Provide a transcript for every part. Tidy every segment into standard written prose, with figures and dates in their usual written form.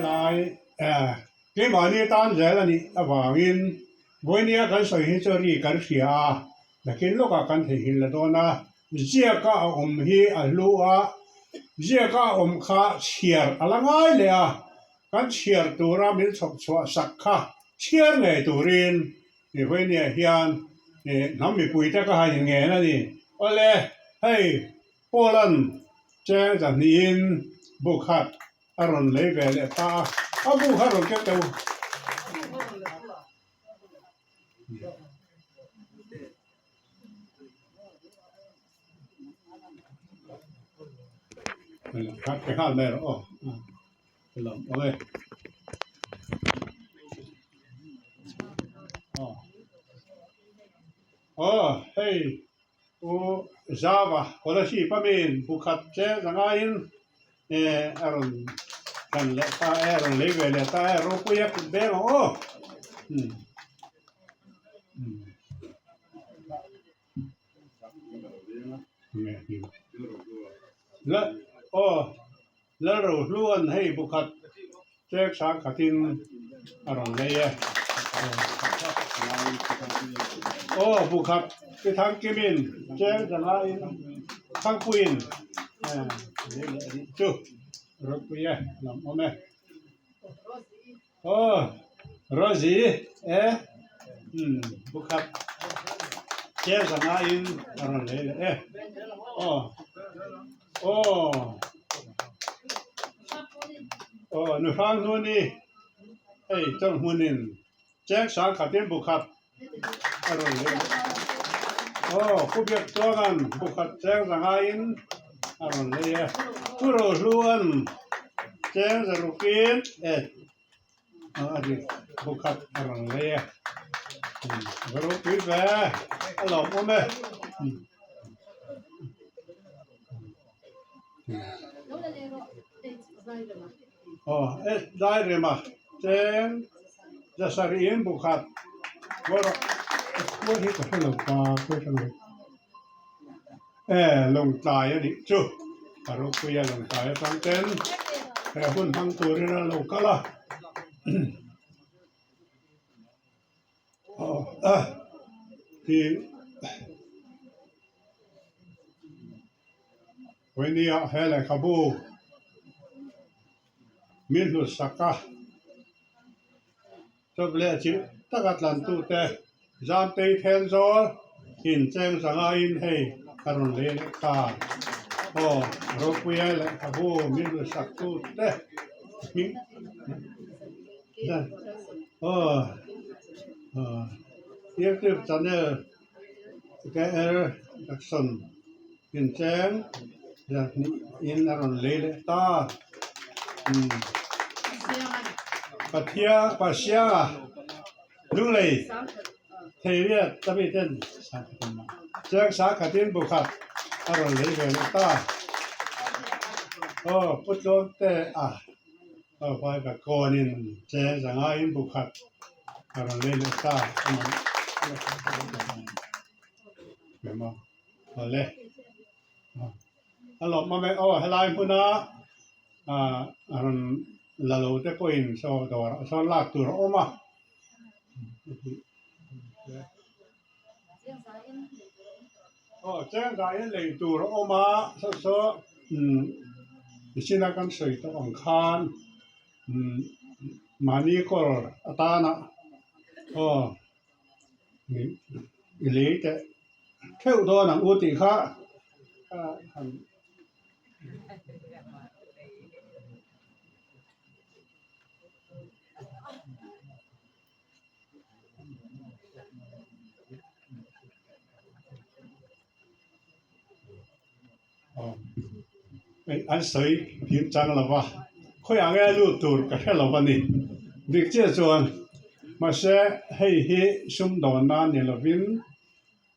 Helai keimahni tan zel a nih avangin vawinia kan sawi hi chu ri kan hria a, nakin lawkah kan theihnghilh la dawn a, ziaka a awm hi a hlu a, ziaka a awm kha chhiar a la ngai leh a, kan chhiar tura min chhawp chhuah sak kha chhiar ngei turin vawinia hian hnam mipuite ka han inngen a ni. Awle, hei Paul-a'n cheng zahnihin bu khat a rawn lei ve leh ta a, a bu kha rawn keuh teuh. Khat nghal mai rawh aw. Lam awm e. Aw hei. U Zava Kolasib a min bu khat che zangaiin a rawn tlan leh ta e, a rawn lei ve leh ta e, Ropuia kut beng ang aw. Aw Lalrohluan hei bu khat chek sang khatin a rawn lei e. Aw bu khat pi Thangkimin cheng zangaiin Thangpuiin lei leh a nih chu ropui e lam awm e. Aw Rosie e bu khat cheng zangaiin a rawn lei leh e. Aw aw aw nu hrang hnu ni hei chawlh hmunin cheng sang khatin bu khat a rawn lei leh aw pu biak chuanan bu khat cheng zangaiin a rawn lei e pu rohluan cheng zarukin e a dik bu khat a rawn lei e va ropui ve a lawmawm e. Aw e dai rem a cheng zasarih in bu khat ngawi rawh a khuar hi ka hre lo ta khawi hre lo e lawngtlai a nih chu a ropui a lawngtlai atang ten he hun hmang turin a lo kal a aw a tih. Vawinia he lehkhabu min hlut sak a, chawp leh chilh taka tlantute Zamtei Thenzawl incheng zangaiin hei ka rawn lei leh ta. Aw, Ropuia lehkhabu min hlut sak tute hming aw YouTube channel KL Jackson incheng in a rawn lei leh ta Pathia Pasianga Lunglei Theiriat tami ten Chiang sa khatin bu khat a rawn lei ve leh ta aw Pu Tlawmte a aw vai ka kawnin cheng zangaiin bu khat a rawn lei leh ta a ni. Awle a lawmawm e aw helai hmuna ah a rawn la lo te pawhin saw dawrah sawn lak tur a awm a. Aw chengzain lei tur a awm a saw saw umm machine a kan sawi tawh ang khan umm mahni kawr atana aw. I lei teh theuh dawn ang u tih kha han An sawi him chang lo va, khawiah nge lut tur ka hre lo a ni. Dik chiah chuan mahse hei hi sumdawnna ni lovin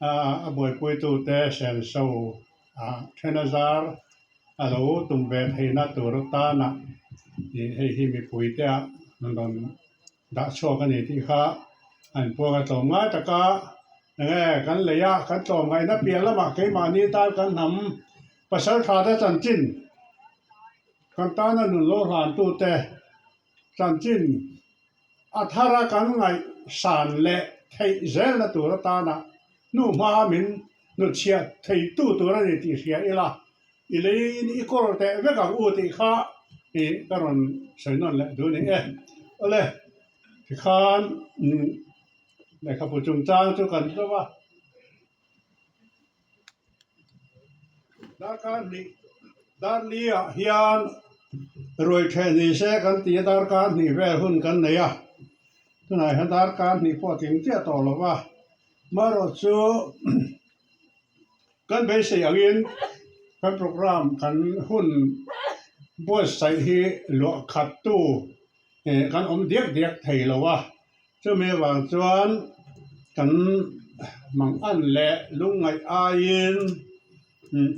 a buaipuitute senso then a zar a lo tum ve theihna tur atana hei hi mipuite ah rawn dah chhuak a ni tih kha an puang a tlawm ngai tak a, enge kan lei a kan tlawm ngaihna piah lamah keimahni tan kan hnam pasal tha te chanchin kan tana nun lo hlan tute. Chanchin a thara kan ngaihsan leh theih zelna tur atana hnuhma min hnutchhiah theitu tur a ni tih hria ila, i leiin i kawl teh vek ang u tih kha i ka rawn sawi nawn leh duh a ni e. Awle, tikhan lehkhabu chungchang chu kan tlawm a. Darkar hnih dar li ah hian ruai theh ni se kan ti a darkar hnih vel hun kan nei a tunah hian darkar hnih pawh a tling chiah tawh lo va marawh chu kan beisei angin kan program kan hun buatsaih hi luah khat tu kan awm diak diak thei lo a. Chumi avang chuan kan mangan leh lungngaih aiin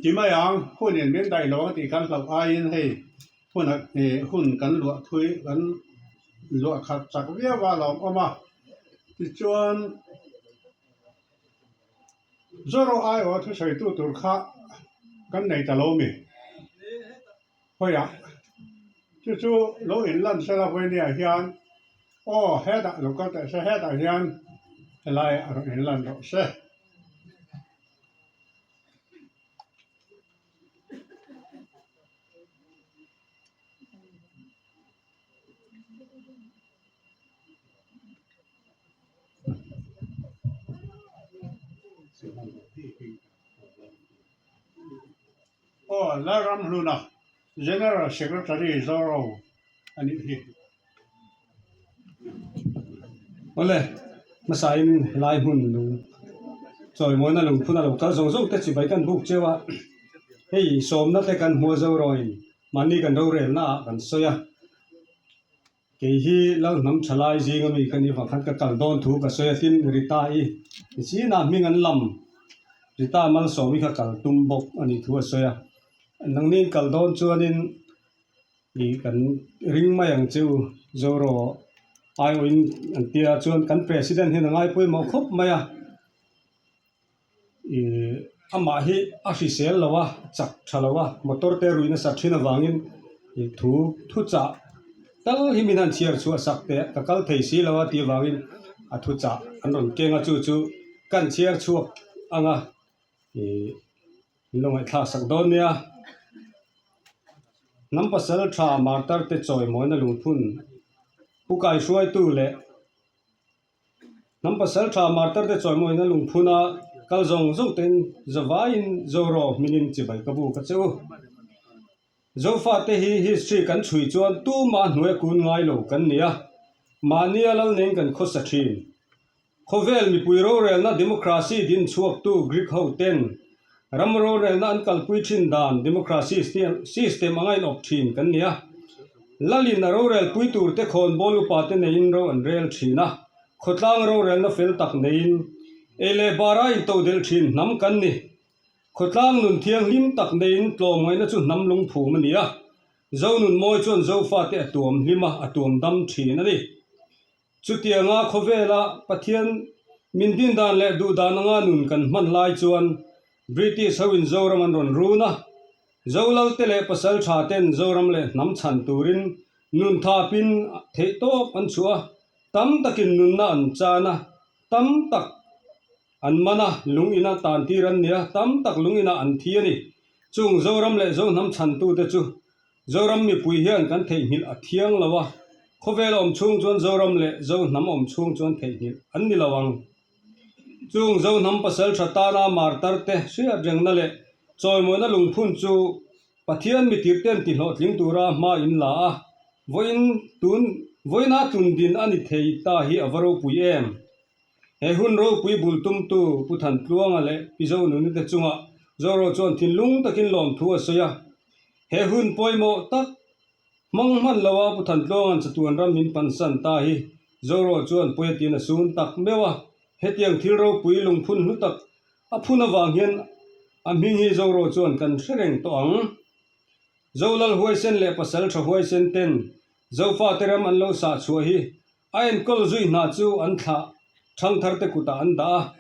ti mai ang, hunin min daih lo ang tih kan hlauh aiin hei huna hun kan luah thui kan luah khat chak viau a lo awm a. Tichuan Zoro aiawh thusawitu tur kha kan nei ta lo mi? Khawiah chu chu lo inlan sela vawinia hian aw hetah lo kal teh se hetah hian helai a rawn inlan rawh se. Aw Lalramhluna General Secretary Zoro a nih hi. Awle, hmasain helai hmun lung chawimawina lungphun a lo kal zawng zawng te chibai kan buk cheu a, hei sawmna te kan hmuh a Zoroin mahni kan rorelna ah kan sawi a, kei hi Lalhnam thalai zinga mi ka nih vang khan ka kal dawn thu ka sawi a tin Rita i nichinah hming an lam Rita Malsawmi kha kal tum bawk a nih thu a sawi a, nangni kal dawn chuanin ih kan ring mai ang che u Zoro aiawhin an tia chuan kan president hian a ngai pawimawh khawp mai a. Ih amah hi a hrisel lo a chak tha lo a motor te rui nasa thin avangin ih thu thu chah tal hi min han chhiar chhuah sak teh ka kal thei si lo a tih avangin a thu chah an rawn keng a chu chu kan chhiar chhuak ang a ih min lo ngaihthlak sak dawn nia hnam pasal tha martar te chawimawina lungphun pu kaihruaitu leh. Hnam pasal tha martar te chawimawina lungphuna kal zawng zawng ten zavaiin Zoro hmingin chibai ka bu ka che u. Zofate hi history kan chhui chuan tumah hnuai kun ngai lo kan ni a, mahnia lal neng kan khawsa thin. Khawvel mipui rorelna democracy din chhuaktu Greek ho ten ram rorelna an kalpui thin dan democracy system anga inawp thin kan ni a. Lalin a rorelpui turte khawnbawl upate neiin ro an rel thin a, khawtlang rorelna fel tak neiin ei leh bara intodelh thin hnam kan ni. Khawtlang nun thianghlim tak neiin tlawmngaihna chu hnam lungphum a ni a, Zonun mawi chuan Zofate a tuam hlim a, a tuam dam thin a ni. Chutianga khawvela Pathian min din dan leh duh dan anga nun kan hman lai chuan British hoin Zoram an rawn run a, Zolalte leh pasal tha ten Zoram leh hnam chhan turin nun thapin theih tawp an chhuah a, tam takin nunna an chan a, tam tak an man a, lung ina tan tir an ni a, tam tak lung ina an thi a ni. Chung Zoram leh Zohnam chhantute chu Zoram mipui hian kan theihnghilh a thiang lo a, khawvel awm chhung chuan Zoram leh Zohnam awm chhung chuan theihnghilh an ni lo ang. Chung Zohnam pasal tha tana martar te hriat rengna leh chawimawina lungphun chu Pathian mitirten tihlawhtling tura hma in la a, vawiin tun vawiina tun din a ni thei ta hi a va ropui em? He hun ropui bul tumtu Pu Thantluanga leh Pi Zonuni te chungah Zoro chuan thinlung takin lawmthu a sawi a. He hun pawimawh tak hmang hman loa Pu Thantluanga'n chatuan ram min pansan ta hi Zoro chuan pawi a tiin a sun tak meuh a. Hetiang thil ropui lungphun hlu tak a phun avang hian a hming hi Zoro chuan kan hre reng tawh ang. Zolal huaisen leh pasal tha huaisen ten Zofate ram an lo sah chhuah hi A enkawl zui hna chu an thlah thangtharte kutah an dah a,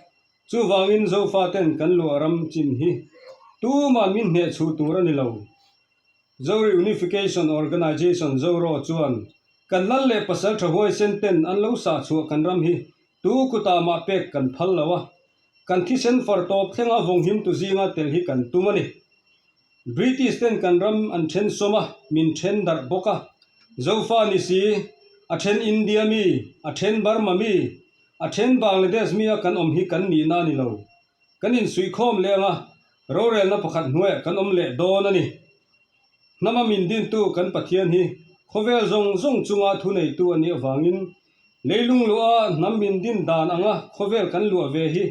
chuvangin Zofaten kan luah ram chin hi tumah min hneh chhuh tur a ni lo. Zo Reunification Organization, Zoro, chuan Kan lal leh pasal tha huaisen ten an lo sah chhuah kan ram hi tu kutah mah pek kan phal lo a, kan thisen far tawp thlenga vawnghim tu zinga tel hi kan tum a ni. British ten kan ram an then sawm a, min then darh bawk a. Zofa ni si, a then India mi, a then Burma mi, a then Bangladesh mi a kan awm hi kan nihna a ni lo. Kan insuihkhawm leh anga rorelna pakhat hnuaiah kan awm leh dawn a ni. Hnama min dintu kan Pathian hi khawvel zawng zawng chunga thuneitu a nih avangin leilung luah a hnam min din dan anga khawvel kan luah ve hi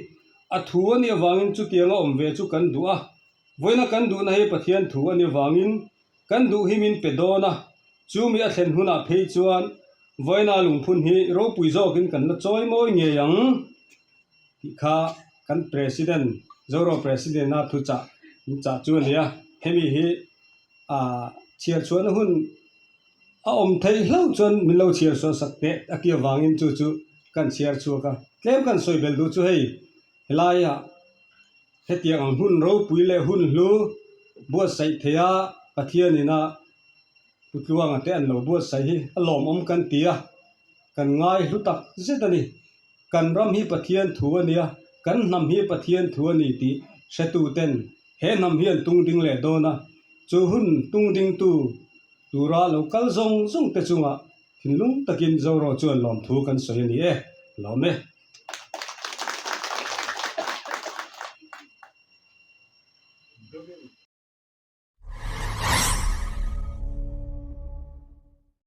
a thu a nih avangin chutianga awm ve chu kan duh a. Vawiina kan duhna hi Pathian thu a nih avangin kan duh hi min pe dawn a, chumi a thlen hunah phei chuan vawiina lungphun hi ropui zawkin kan la chawi mawi ngei ang. Tih kha kan President, Zoro President a thuchah min chah chu a ni a, hemi hi ah chhiar chhuahna hun a awm theih hlauh chuan min lo chhiar chhuah sak teh a tih avangin chu chu kan chhiar chhuak a, tlem kan sawi bel duh chu hei helaiah hetiang ang hun ropui leh hun hlu buatsaih theia Pathianin a Putluanga te an lo buatsaih hi a lawmawm kan ti a, kan ngai hlu tak zet a ni. Kan ram hi Pathian thu a nia, kan hnam hi Pathian thu a ni tih hretuten he hnam hi an tung ding leh dawn a, chu hun tung dingtu tura lo kal zawng zawng te chungah thinlung takin Zoro chuan lawmthu kan sawi a ni e. Lawm e.